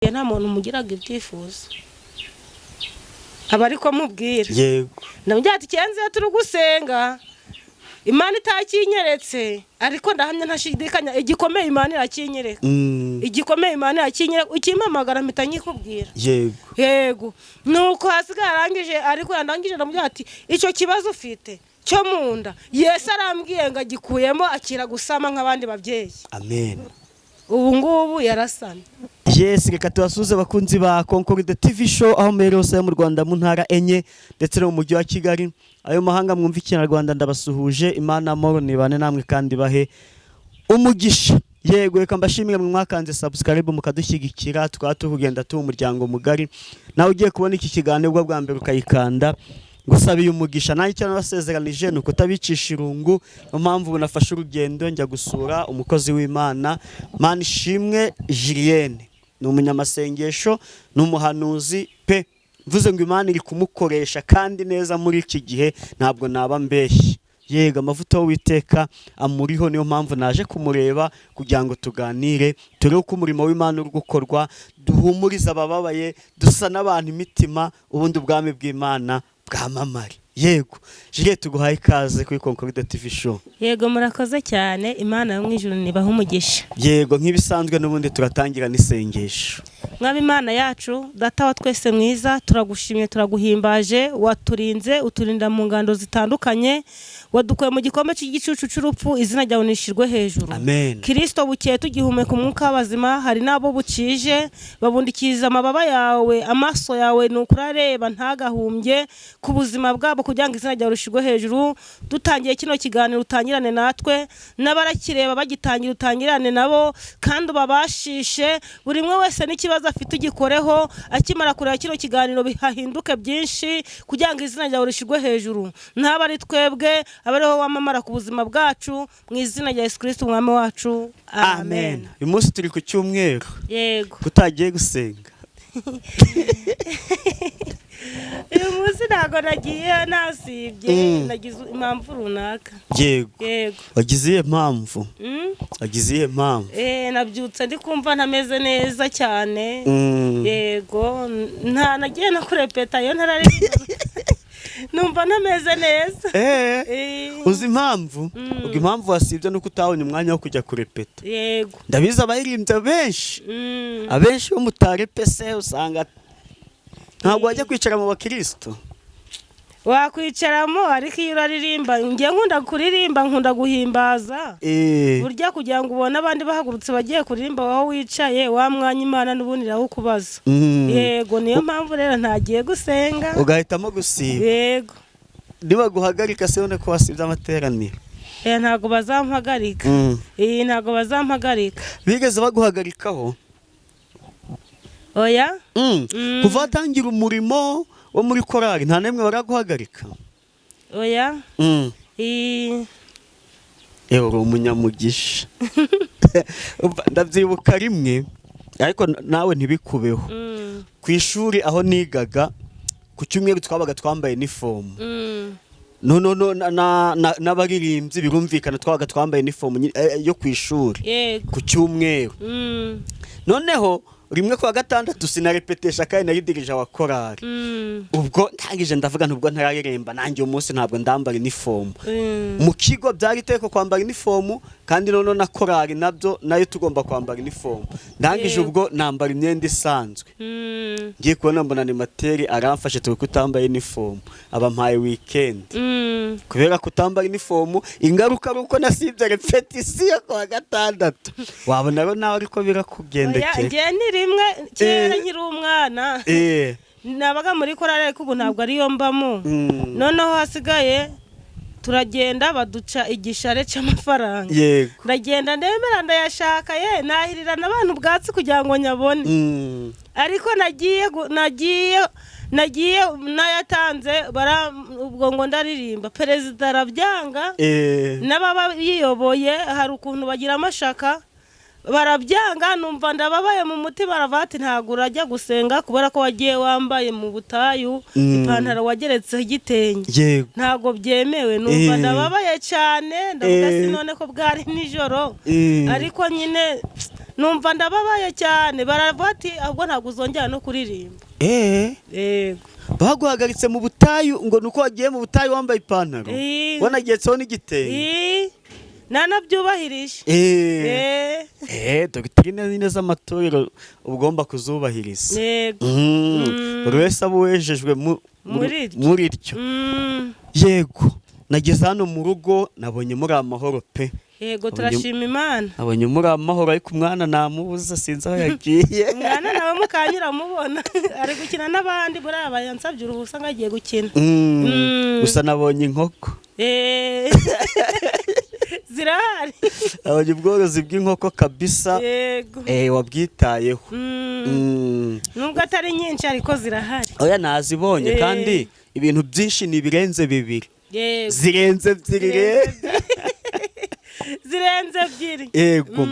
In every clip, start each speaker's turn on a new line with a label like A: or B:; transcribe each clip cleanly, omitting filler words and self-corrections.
A: Nta muntu umugiraga ibyifuzo, aba ariko mubwira. Ndamubwira ati: "Kenze turi gusenga, Imana itakinyeretse, ariko ndahamya ntashidikanya, igikomeye Imana irakinyereka." Igikomeye Imana irakinyereka, ukimpamagara mpita nyikubwira. Yego, nuko hasigaye arangije, ariko yandangije, ndamubwira ati: "Icyo kibazo ufite cyo mu nda, Yesu arambwiye ngo agikuyemo, akira gusama nk'abandi babyeyi."
B: Amen.
A: Ubu ngubu yarasamye.
B: Yes, reka tubasuhuze, abakunzi ba Concorde TV Show, aho muherereye hose mu Rwanda, mu ntara enye ndetse no mu mujyi wa Kigali, ayo mahanga mwumva Ikinyarwanda, ndabasuhuje. Imana amahoro nibane namwe kandi bahe umugisha. Yego, reka mbashimire mwe mwakanze subscribe mukadushyigikira, tukaba tugenda tuba umuryango mugari. Nawe ugiye kubona iki kiganiro bwa mbere ukayikanda, ngusabiye umugisha. Nanjye icyo nabasezeranije ni ukutabicisha irungu. Niyo mpamvu ubu nafashe urugendo njya gusura umukozi w'Imana Manishimwe Julienne. Ni umunyamasengesho, ni umuhanuzi pe. Mvuze ngo Imana iri kumukoresha kandi neza muri iki gihe, ntabwo naba mbeshye. Yego, amavuta y'Uwiteka amuriho. Niyo mpamvu naje kumureba kugira ngo tuganire, turebe uko umurimo w'Imana uri gukorwa, duhumurize abababaye, dusa n'abantu imitima, ubundi ubwami bw'Imana bwamamare. Yego, Juliette, tuguhaye ikaze kuri Concorde TV Show.
A: Yego, murakoze cyane. Imana yo mu ijuru nibahe umugisha.
B: Yego, nk'ibisanzwe n'ubundi turatangira n'isengesho.
A: Mwaba Imana yacu, Data wa twese mwiza, turagushimye, turaguhimbaje. Waturinze, uturinda mu ngando zitandukanye, wadukuye mu gikombe cy'igicucu cy'urupfu. Izina ryawe nishirwe hejuru.
B: Amen.
A: Kirisito, bukeye tugihumeka umwuka w'abazima. Hari n'abo bukije, babundikiriza amababa yawe. Amaso yawe ni ukurareba ntagahumbye ku buzima bwabo, kugira ngo izina ryawe rishyirwe hejuru. Dutangiye kino kiganiro, utangirane natwe, n'abarakireba bagitangira utangirane nabo, kandi ubabashishe buri umwe wese n'ikibazo afite ugikoreho. Akimara kureba kino kiganiro bihahinduke byinshi, kugira ngo izina ryawe rishyirwe hejuru. Ntaba ari twebwe, abe ariho wamamara ku buzima bwacu, mu izina rya Yesu Kirisiti Umwami wacu, amen.
B: Uyu munsi turi ku cyumweru.
A: Yego.
B: Kutagiye gusenga?
A: Uyu munsi ntabwo nagiye, nasibye. Nagize impamvu runaka. Yego.
B: Wagize iyihe mpamvu? Wagize iyihe mpamvu?
A: Nabyutse ndi kumva ntameze neza cyane. Yego, nta nagiye no kurepeta. Iyo ntararirimba numva ntameze neza.
B: Uzi impamvu? Ubwo impamvu wasibye nuko utabonye umwanya wo kujya kurepeta.
A: Yego.
B: Ndabizi, abaririmbyi benshi, abenshi bo mutarepese, usanga ntabwo wajya kwicara mu bakristo.
A: Wakwicaramo, ariko iyo uraririmba, njye nkunda kuririmba, nkunda guhimbaza. Burya kugira ngo ubone abandi bahagurutse bagiye kuririmba, aho wicaye wa mwanya, Imana n'ubundi irawukubaza. Yego, niyo mpamvu rero ntagiye gusenga.
B: Ugahitamo gusiba.
A: Yego.
B: Nibaguhagarika se ubone ko wasibye amateraniro?
A: Ntabwo bazampagarika. Ntabwo bazampagarika.
B: Bigeze baguhagarikaho?
A: Oya.
B: Kuva watangira umurimo wo muri korali, nta n'imwe baraguhagarika?
A: Oya.
B: Ewe, uri umunyamugisha. Umva, ndabyibuka rimwe, ariko nawe ntibikubeho. Ku ishuri aho nigaga, ku cyumweru twabaga twambaye inifomu. No n'abaririmbyi birumvikana twabaga twambaye inifomu yo ku ishuri ku cyumweru. Noneho rimwe ku wa gatandatu sinarepetesha, kandi nari dirija wa korali. Ubwo ndangije ndavuga nti: "Ubwo ntararirimba nanjye uyu munsi, ntabwo ndambara inifomu." Mu kigo byari iteko kwambara inifomu, kandi noneho na korali nabyo nayo tugomba kwambara inifomu. Ndangije ubwo nambara imyenda isanzwe. Ngiye kubona mbona animateur aramfashe, turi kutambaye inifomu, aba mpaye weekend kubera kutambara inifomu. Ingaruka ari uko nasibye répétition ku wa gatandatu. Wabona rero nawe ariko
A: Oya,
B: birakugendekera.
A: Njye ni rimwe kera nkiri umwana nabaga muri korali, ariko ubu ntabwo ariyo mbamo. Noneho hasigaye turagenda, baduca igishare cy'amafaranga. Ndagenda, ndemera, ndayashaka, ye nahirirana abantu ubwatsi kugira ngo nyabone. Ariko nagiye nayatanze bara, ubwo ngo ndaririmba, perezida arabyanga. N'ababa yiyoboye hari ukuntu bagira amashaka, barabyanga. Numva ndababaye mu mutima. Aravuga ati: "Ntabwo urajya gusenga kubera ko wagiye wambaye mu butayu ipantaro wageretseho igitenge." Ntabwo byemewe. Numva ndababaye cyane, ndavuga si none ko bwari nijoro. Ariko nyine Numva ndababaye cyane, baravuga ati ahubwo ntabwo uzongera no kuririmba. Yego.
B: Baguhagaritse mu butayu ngo nuko wagiye mu butayu wambaye ipantaro, wanagetseho n'igitenge.
A: Nanabyubahirije.
B: Doctrine nyine z'amatorero ugomba kuzubahiriza.
A: Yego.
B: Buri wese aba uwejejwe
A: Muri ryo.
B: muri ryo. Yego, nageze hano mu rugo nabonye muri amahoro pe.
A: Yego, turashima Imana.
B: Nabonye muri amahoro, ariko umwana namubuze, sinzi aho yagiye.
A: Umwana nawe mukanyura mubona ari gukina n'abandi, buriya aba yansabye uruhusa ngo agiye gukina.
B: Gusa nabonye inkoko.
A: Zirahari.
B: Nabonye ubworozi bw'inkoko kabisa.
A: Yego.
B: Wabwitayeho.
A: Nubwo atari nyinshi ariko zirahari.
B: Oya, nazibonye. Kandi ibintu byinshi ni ibirenze bibiri.
A: Yego.
B: Zirenze ebyiri rero.
A: Zirenze ebyiri.
B: Yego.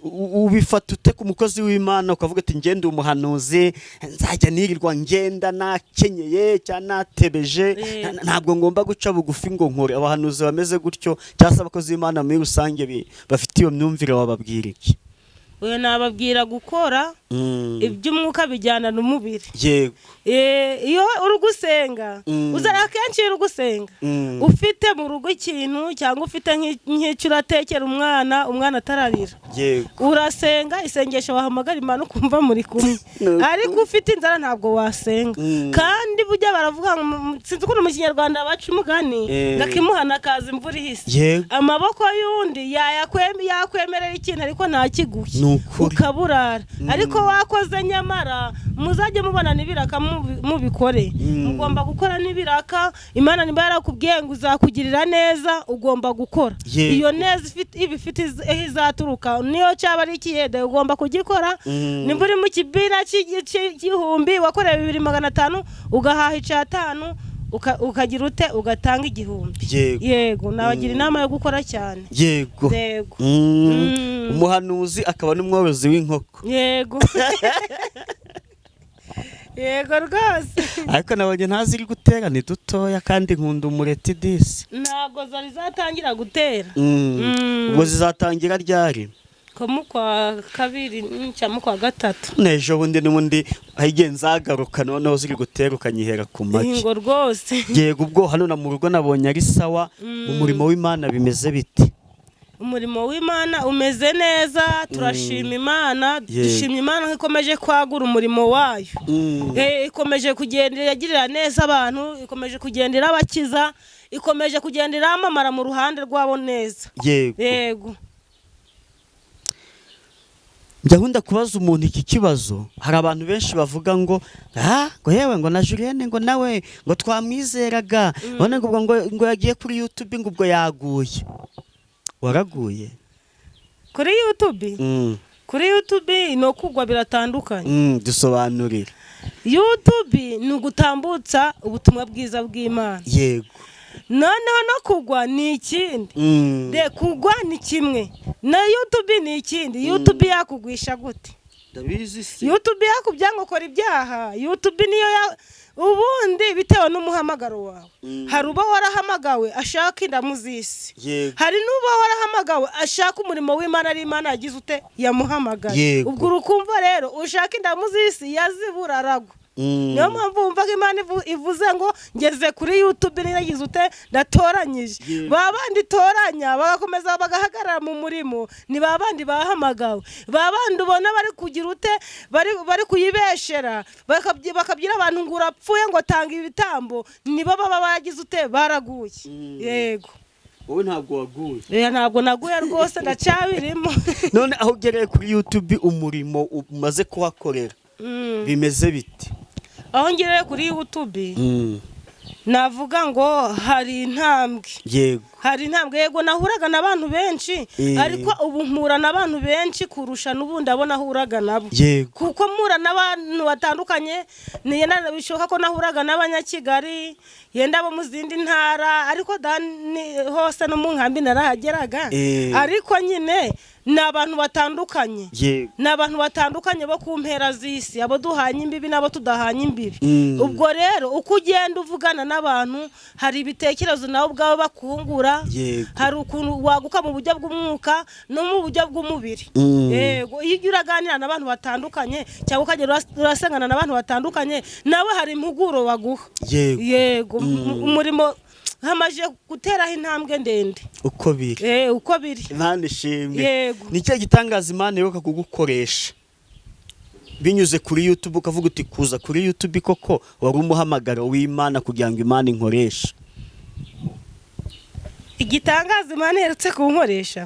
B: Ubifata ute ku mukozi w'Imana ukavuga ati ngende umuhanuzi nzajya nirirwa ngenda nakenyeye cyangwa natebeje, ntabwo ngomba guca bugufi ngo nkore? Abahanuzi bameze gutyo cyangwa se abakozi b'Imana muri rusange bafite iyo myumvire, wababwira iki?
A: Oya, nababwira gukora. Iby'umwuka bijyana n'umubiri. Iyo uri gusenga, uzara akenshi iyo uri gusenga ufite mu rugo ikintu cyangwa ufite nk'icyo uratekera umwana, umwana atararira, urasenga isengesho, wahamagara Imana ukumva muri kumwe.
B: Ni ukuri.
A: Ariko ufite inzara ntabwo wasenga. Kandi burya baravuga ngo sinzi ukuntu mu Kinyarwanda baca umugani ngo akimuhana kaza imvura ihise. Amaboko y'undi yakwemerera ikintu ariko ntakiguhe.
B: Ni ukuri.
A: Ukaburara ariko wakoze. Nyamara muzajye mubona n'ibiraka mubikore. Mugomba gukora n'ibiraka. Imana niba yarakubwiye ngo uzakugirira neza, ugomba gukora. Iyo neza iba ifite aho izaturuka, niyo cyaba ari ikiyede ugomba kugikora. Nimba uri mu kibina cy'igihumbi, wakoreye 2,500, ugahaha icyatanu, ukagira ute, ugatanga 1000. Yego, nabagira inama yo gukora cyane. Yego.
B: Umuhanuzi akaba n'umworozi w'inkoko.
A: Yego, yego rwose.
B: Ariko nabonye ntaziri gutera, ni dutoya, kandi nkunda umureti disi.
A: Ntabwo zari zatangira gutera.
B: Ubwo zizatangira ryari?
A: Ko mu kwa kabiri cyangwa mu kwa gatatu.
B: N'ejo bundi n'ubundi ahigiye nzagaruka noneho ziri gutera ukanyihera ku magi.
A: Ngo rwose.
B: Yego, ubwo hano na mu rugo nabonye ari sawa. Mu murimo w'Imana bimeze bite?
A: Umurimo w'Imana umeze neza, turashima Imana. Dushima Imana ko ikomeje kwagura umurimo wayo. Ikomeje kugenda iragirira neza abantu, ikomeje kugenda irabakiza, ikomeje kugenda iramamara mu ruhande rwabo neza. Yego.
B: Njya nkunda kubaza umuntu iki kibazo. Hari abantu benshi bavuga ngo ah, ngo yewe, ngo na Julienne, ngo nawe ngo twamwizeraga, none ngo ubwo ngo yagiye kuri YouTube, ngo ubwo yaguye. Waraguye?
A: Kuri YouTube? Kuri YouTube no kugwa biratandukanye.
B: Dusobanurire.
A: YouTube ni ugutambutsa ubutumwa bwiza bw'Imana. Noneho no kugwa ni ikindi. De kugwa ni kimwe na YouTube ni ikindi. YouTube yakugwisha gute?
B: Ndabizi se.
A: YouTube yakubya ngo ukora ibyaha, YouTube niyo ya ubundi bitewe n'umuhamagaro wawe. Hari uba warahamagawe ashaka indamu z'isi, hari n'uba warahamagawe ashaka umurimo w'Imana, ari Imana yagize ute, yamuhamagaye. Ubwo urukumva rero ushaka indamu z'isi yazibura aragwa. Niyo mpamvu wumvaga Imana ivuze ngo ngeze kuri YouTube niragize ute, ndatoranyije. Ba bandi itoranya bagakomeza bagahagarara mu murimo ni ba bandi bahamagawe. Ba bandi ubona bari kugira ute, bari kuyibeshera, bakabwira abantu ngo urapfuye, ngo tanga ibitambo, nibo baba bagize ute, baraguye. Yego.
B: Wowe ntabwo waguye?
A: Oya, ntabwo naguye rwose, ndacyabirimo.
B: None aho ugereye kuri YouTube, umurimo umaze kuhakorera bimeze bite?
A: Aho ngereye kuri YouTube, navuga ngo hari intambwe. Hari intambwe, yego. Nahuraga n'abantu benshi, ariko ubu mpura n'abantu benshi kurusha n'ubundi abo nahuraga nabo, kuko mpura n'abantu batandukanye. Yenda bishoboka ko nahuraga n'Abanyakigali, yenda abo mu zindi ntara, ariko hose no mu nkambi narahageraga. Ariko nyine Ni abantu batandukanye. Ni abantu batandukanye bo ku mpera z'isi, abo duhanye imbibi n'abo tudahanye imbibi. Ubwo rero uko ugenda uvugana n'abantu, hari ibitekerezo nawe ubwawe bakungura. Hari ukuntu waguka mu buryo bw'umwuka no mu buryo bw'umubiri. Yego, iyo ujya uraganira n'abantu batandukanye cyangwa ukagenda urasengana n'abantu batandukanye, nawe hari impuguro baguha. Yego, umurimo hamaze guteraho intambwe ndende.
B: Uko biri.
A: Uko biri.
B: Imana ishimwe.
A: Yego.
B: Ni cyo gitangaza Imana iheruka kugukoresha binyuze kuri YouTube, ukavuga uti kuza kuri YouTube koko wari umuhamagaro w'Imana kugira ngo Imana inkoreshe.
A: Igitangaza Imana iherutse kunkoresha,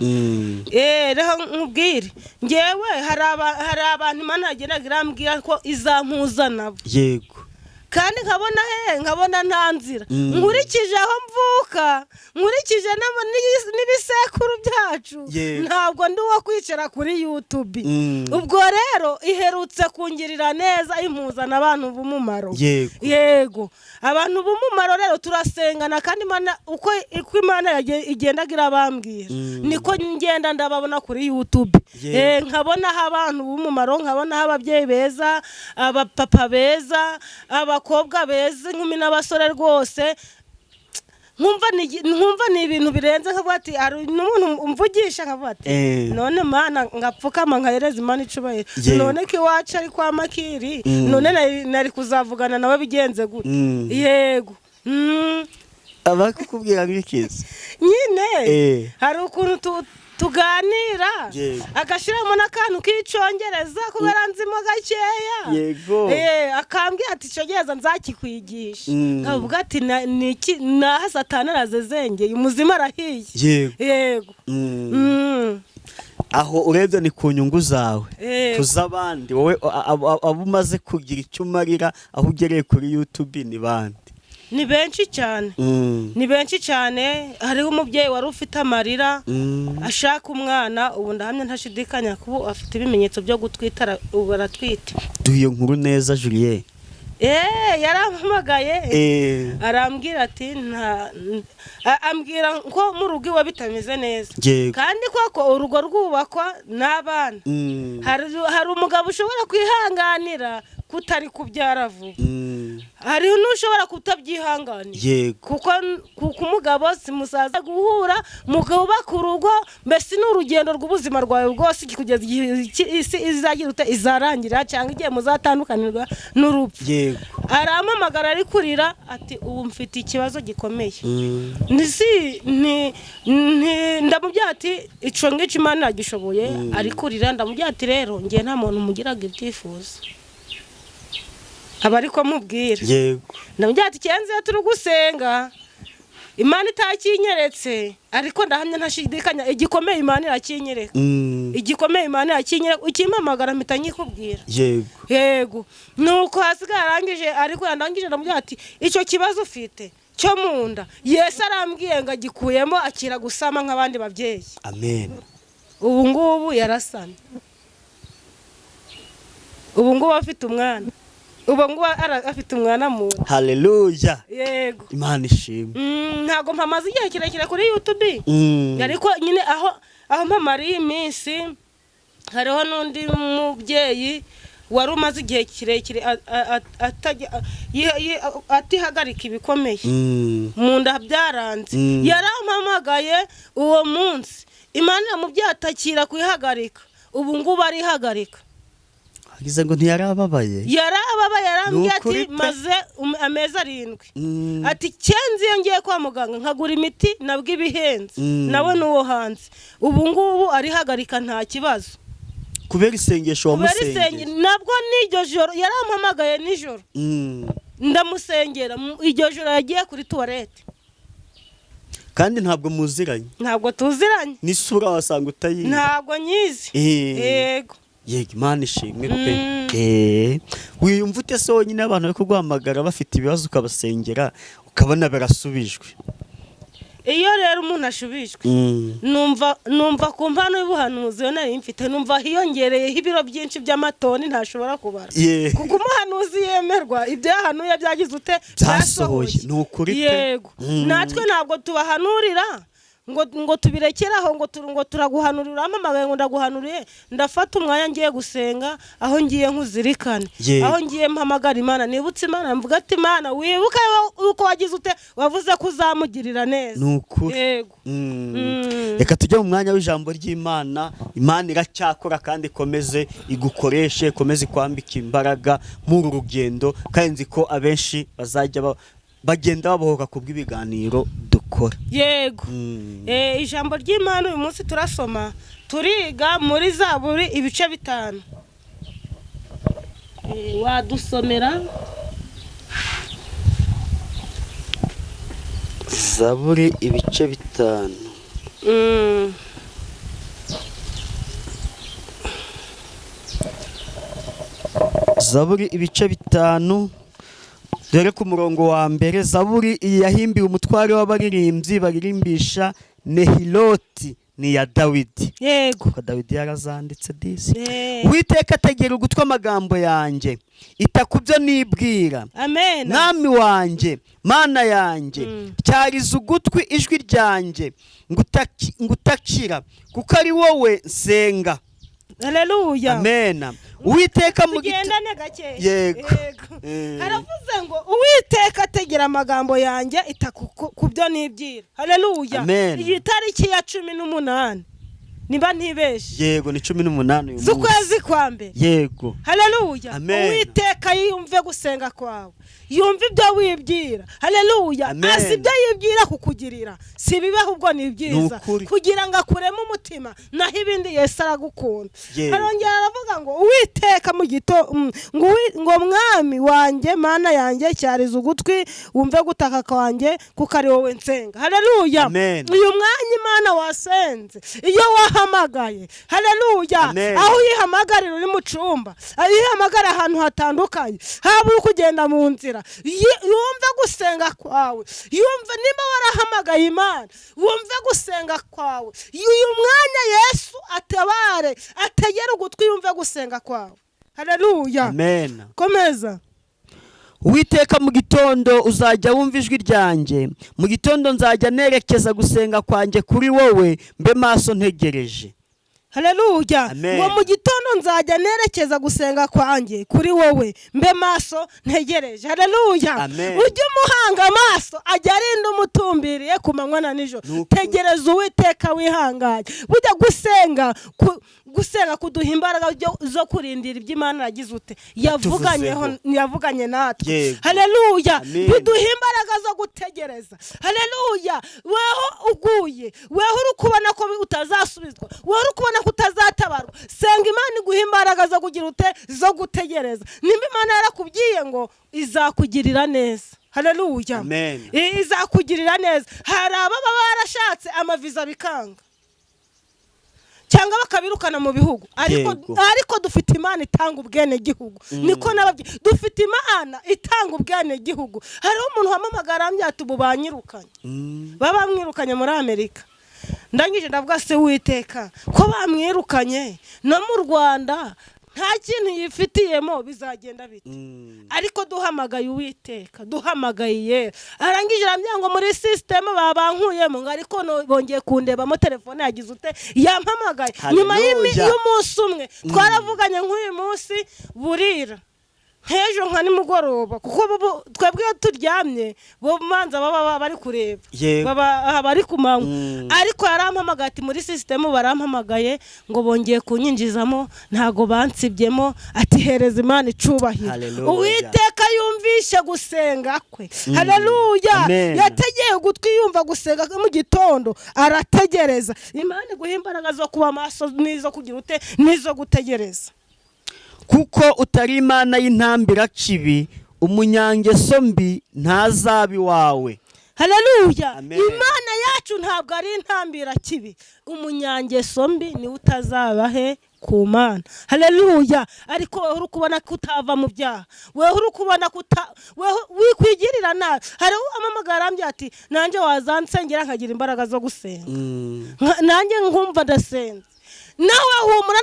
A: reka nkubwire, ngewe hari abantu Imana yagendaga irambwira ko izampuza nabo, kandi nkabona he, nkabona nta nzira. Nkurikije aho mvuka, nkurikije n'ibisekuru byacu, ntabwo ndi uwo kwicara kuri YouTube. Ubwo rero iherutse kungirira neza, impuzana abantu b'umumaro. Yego, abantu b'umumaro rero turasengana, kandi Imana uko Imana igendaga irabambwira, niko ngenda ndababona kuri YouTube. Nkabonaho abantu b'umumaro, nkabonaho ababyeyi beza, abapapa beza, abakobwa beza, inkumi n'abasore rwose. Nkumva ni ibintu birenze, nkavuga ati hari n'umuntu umvugisha, nkavuga ati none Mana, ngapfukama nkahereza Imana icubahiro, none ko iwacu ari kwa Makiri, none nari kuzavugana nawe bigenze gute? Yego.
B: Abakukubwira bikize.
A: Nyine hari ukuntu tuganira, agashyiramo n'akantu k'icyongereza kubera nzimo gakeya. Akambwira ati icyongereza nzakikwigisha. Nkavuga ati niki naha Satani arazezengeye, umuzima arahiye. Yego.
B: Aho urebye ni ku nyungu zawe, kuz'abandi wowe abo umaze kugira icyo umarira aho ugereye kuri YouTube ni bande?
A: Ni benshi cyane. Ni benshi cyane. Hariho umubyeyi wari ufite amarira, ashaka umwana. Ubu ndahamya ntashidikanya ko ubu afite ibimenyetso byo gutwita, ubu aratwite.
B: Duhe iyo nkuru neza, Julien.
A: Yarampamagaye, arambwira ati nta ambwira ko mu rugo iwe bitameze neza. Kandi koko urugo rwubakwa n'abana. Hari umugabo ushobora kwihanganira kutari kubyara vuba, hari n'ushobora kutabyihanganira. Kuko umugabo si musaza guhura mukubaka urugo, mbese ni urugendo rw'ubuzima rwawe bwose kugeza igihe isi izagira ute, izarangira, cyangwa igihe muzatandukanirwa n'urupfu. Arampamagara ari kurira ati ubu mfite ikibazo gikomeye. Nisi ni ndamubwira ati ico ngicyo Imana iragishoboye. Ari kurira, ndamubwira ati rero ngiye nta muntu mugiraga ibyifuzo, aba ariko mubwira. Ndamubwira ati kenzi iyo turi gusenga Imana itakinyeretse, ariko ndahamya ntashidikanya igikomeye Imana irakinyereka. Igikomeye Imana irakinyereka, ukimpamagara mpita nyikubwira. Yego, nuko hasigaye arangije, ariko yandangije, ndamubwira ati icyo kibazo ufite cyo mu nda, Yesu arambwiye ngo agikuyemo, akira gusama nk'abandi babyeyi.
B: Amen.
A: Ubu ngubu yarasamye, ubu ngubu afite umwana, ubu ngubu afite umwana mu nda.
B: Haleluya.
A: Yego.
B: Imana ishimwe.
A: Ntabwo mpamaze igihe kirekire kuri YouTube, ariko nyine aho mpamariye iminsi, hariho n'undi mubyeyi wari umaze igihe kirekire atihagarika ibikomeye, mu nda byaranze. Yarampamagaye uwo munsi, Imana iramubyaye atakira kuyihagarika, ubu ngubu arihagarika.
B: Agize ngo ntiyarababaye.
A: Yarababaye, yarambwiye
B: Ni ukuri
A: ati
B: pe.
A: maze amezi 7, ati kenzi iyo ngiye kwa muganga nkagura imiti nabwo ibihenze, nawe n'uwo hanze. Ubu ngubu arihagarika nta kibazo.
B: Kubera isengesho
A: Kubera
B: wamusengeye.
A: Nabwo n'iryo joro yarampamagaye nijoro, ndamusengera, iryo joro yagiye kuri tuwarete.
B: Kandi ntabwo muziranye.
A: Ntabwo tuziranye.
B: N'isura wasanga utayizi.
A: Ntabwo nyizi. Yego.
B: Yego, Imana ishimwe pe. Wiyumva ute se wonyine abantu bari kuguhamagara bafite ibibazo, ukabasengera ukabona barasubijwe?
A: Iyo rero umuntu ashubijwe, numva ku mpano y'ubuhanuzi iyo nari mfite, numva hiyongereyeho ibiro byinshi by'amatoni ntashobora kubara. Kuko umuhanuzi yemerwa ibyo yahanuye byagize ute?
B: Byasohoye. Ni ukuri pe.
A: Yego. Natwe ntabwo tubahanurira. Ngo tubirekere aho, ngo turaguhanurira, urampamagaye ngo ndaguhanuriye. Ndafata umwanya ngiye gusenga, aho ngiye nkuzirikane, aho ngiye mpamagara Imana, nibutse Imana, mvuga ati Imana wibuke uko wagize ute, wavuze ko uzamugirira neza.
B: Ni ukuri.
A: Yego.
B: Reka tujye mu mwanya w'ijambo ry'Imana. Imana iracyakora kandi ikomeze igukoreshe, ikomeze ikwambike imbaraga muri uru rugendo, kandi nzi ko abenshi bazajya bagenda babohoka kubw'ibiganiro dukora.
A: Yego. Ijambo ry'Imana uyu munsi turasoma, turiga muri Zaburi ibice 5. Wadusomera
B: Zaburi ibice 5. Zaburi ibice 5, dore ku murongo wa mbere. Zaburi iyi yahimbiwe umutware w'abaririmbyi baririmbisha Nehiloti, ni iya Dawidi.
A: Yego.
B: Kuko Dawidi yarazanditse disi. Uwiteka ategera ugutwi amagambo yanjye, ita ku byo nibwira.
A: Amen.
B: Mwami wanjye, Mana yanjye, cyariza ugutwi ijwi ryanjye ngutakira, kuko ari wowe nsenga.
A: Haleluya.
B: Amen. Uwiteka mu
A: tugendane gake.
B: Yego.
A: Haravuze ngo Uwiteka ategera amagambo yanjye, ita ku byo nibwira. Haleluya.
B: Amen.
A: Iyi tariki ya 18, niba ntibeshe.
B: Yego, ni 18 uyu munsi.
A: Z'ukwezi kwa mbere.
B: Yego.
A: Haleluya.
B: Amen.
A: Uwiteka yumve gusenga kwawe, yumve ibyo wibwira. Haleluya. Azi ibyo yibwira kukugirira, si bibaho ubwo ni byiza, kugira ngo akuremo umutima, naho ibindi Yesu aragukunda. Arongera aravuga ngo Uwiteka mu gito ngo Mwami wanjye, Mana yanjye, cyariza ugutwi wumve gutaka kwanjye, kuko ari wowe nsenga. Haleluya. Uyu mwanya Imana wasenze, iyo wahamagaye, haleluya, aho uyihamagarira uri mu cyumba, ayihamagara ahantu hatandukanye, haba uri kugenda mu nzira, yumve gusenga kwawe, yumve niba warahamagaye Imana, wumve gusenga kwawe. Uyu mwanya Yesu atabare, ategere ugutwi yumve gusenga kwawe. Haleluya.
B: Amen.
A: Komeza.
B: Uwiteka mu gitondo uzajya wumva ijwi ryanjye, mu gitondo nzajya nerekeza gusenga kwanjye kuri wowe, mbe maso ntegereje.
A: Haleluya. Ngo mu gitondo nzajya nerekeza gusenga kwanjye kuri wowe, mbe maso ntegereje. Haleluya. Ujye umuhanga amaso, ajya arinda umutumbiriye ku manywa na nijoro. Tegereza Uwiteka wihanganye. Bujya gusenga, gusenga kuduha imbaraga zo kurindira ibyo Imana yagize ute, yavuganye natwe. Haleluya. Biduha imbaraga zo gutegereza. Haleluya. Weho uguye, weho uri kubona ko utazasubizwa, weho uri kubona ko utazatabarwa, senga Imana iguha imbaraga zo kugira ute, zo gutegereza. Nimba Imana yarakubwiye ngo izakugirira neza, haleluya, izakugirira neza. Hari ababa barashatse amaviza bikanga, cyangwa bakabirukana mu bihugu, ariko dufite Imana itanga ubwene gihugu. Niko nababye, dufite Imana itanga ubwene gihugu. Hari umuntu wamamagara ambya ubu banyirukanye, baba bamwirukanye muri Amerika. Ndangije ndavuga se Uwiteka ko bamwirukanye no mu Rwanda nta kintu yifitiyemo, bizagenda bite? Ariko duhamagaye Uwiteka, duhamagaye Yera. Arangije arambwira ngo muri system babankuyemo, ngo ariko bongeye kundebamo, telefone yagize ute, yampamagaye. Nyuma y'umunsi umwe twaravuganye nk'uyu munsi burira, nk'ejo nka nimugoroba, kuko twebwe iyo turyamye bo manza baba bari kureba, baba bari ku manywa. Ariko yarampamagaye ati muri system barampamagaye ngo bongeye kunyinjizamo, ntago bansibyemo, ati hereza Imana icubahiro. Uwiteka yumvishe gusenga kwe. Haleluya. Yategeye ugutwi yumva gusenga mu gitondo, arategereza. Imana iguha imbaraga zo kuba maso, n'izo kugira ute, n'izo gutegereza.
B: Kuko utari Imana y'intambira kibi, umunyangeso mbi ntazabi wawe.
A: Haleluya. Imana yacu ntabwo ari intambira kibi, umunyangeso mbi ni utazaba he ku Mana. Haleluya. Ariko wewe uri kubona ko utava mu byaha, wewe uri kubona ko wikwigirira nabi. Hari amamagara ambya ati nanjye wazansengera nkagira imbaraga zo gusenga, nanjye nkumva ndasenze. Nawe humura,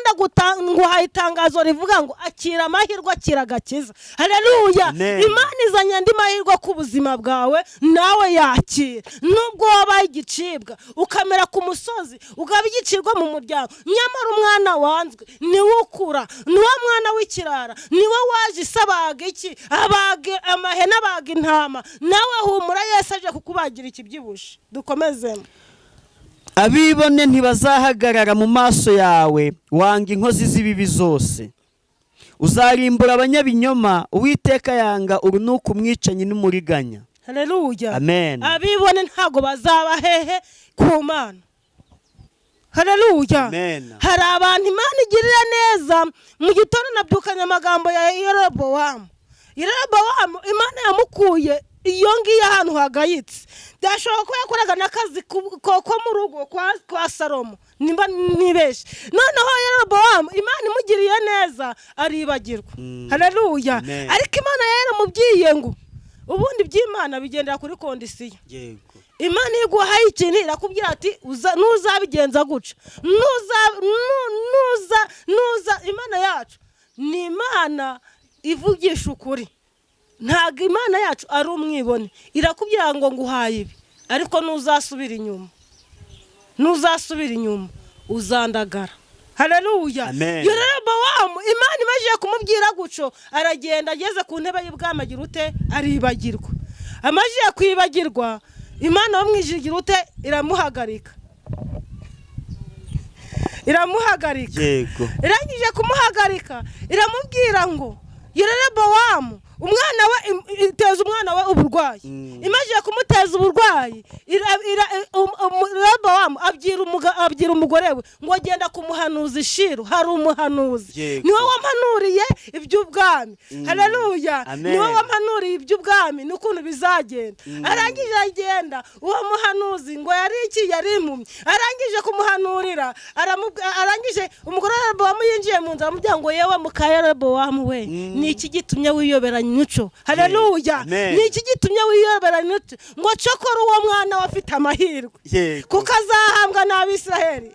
A: nguhaye itangazo rivuga ngo akira amahirwe, akira agakiza. Haleluya.
B: Amen.
A: Imana izanye andi mahirwe ku buzima bwawe, nawe yakira. Nubwo wabaye igicibwa, ukamera ku musozi, ukaba igicibwa mu muryango, nyamara umwana wanzwe niwe ukura, niwe mwana w'ikirara, niwe waje isabaga iki, abaga amahene, abaga intama. Nawe humura, Yesu aje kukubagira ikibyibushye. Dukomezemo.
B: Abibone ntibazahagarara mu maso yawe, wanga inkozi z'ibibi zose. Uzarimbura abanyabinyoma, Uwiteka yanga urunuka umwicanyi n'umuriganya.
A: Haleluya.
B: Amen.
A: Abibone ntabwo bazaba hehe? Ku Mana. Haleluya.
B: Amen.
A: Hari abantu Imana igirira neza. Mu gitondo nabyukanye amagambo ya Yerobowamu. Yerobowamu Imana yamukuye iyo ngiyo ahantu hagayitse. Byashoboka ko yakoraga n'akazi ko mu rugo kwa Salomo, nimba nibeshe. Noneho Yerobowamu Imana imugiriye neza aribagirwa. Haleluya.
B: Amen.
A: Ariko Imana yaramubwiye ngo ubundi by'Imana bigendera kuri condition. Imana iyo iguhaye ikintu irakubwira ati nuzabigenza guca, nuza nuza nuza. Imana yacu ni Imana ivugisha ukuri, ntabwo Imana yacu ari umwibone. Irakubwira ngo nguhaye ibi, ariko ntuzasubira inyuma, ntuzasubira inyuma, uzandagara. Haleluya.
B: Amen.
A: Yerobowamu Imana imajije kumubwira guco, aragenda, ageze ku ntebe y'ubwami agira ute? Aribagirwa. Amajije kwibagirwa, Imana bamwijigira ute? Iramuhagarika, iramuhagarika. Irangije kumuhagarika, iramubwira ngo Yerobowamu umwana we iteza umwana we uburwayi. Imajije kumuteza uburwayi, Yerobowamu abwira umugore we ngo agenda ku muhanuzi Shiru, hari umuhanuzi, niwe wampanuriye iby'ubwami. Haleluya.
B: Amen.
A: Niwe wampanuriye iby'ubwami n'ukuntu bizagenda. Arangije agenda, uwo muhanuzi ngo yari iki? Yari impumyi. Arangije kumuhanurira, arangije umugore wa Yerobowamu yinjiye mu nzu, aramubwira ngo yewe muka Yerobowamu we, ni iki gitumye wiyoberanya umuco? Haleluya.
B: Amen.
A: Ni iki gitumye wiyoberanya umuco? Ngo cokora uwo mwana we afite amahirwe, kuko azahambwa n'Abisiraheli.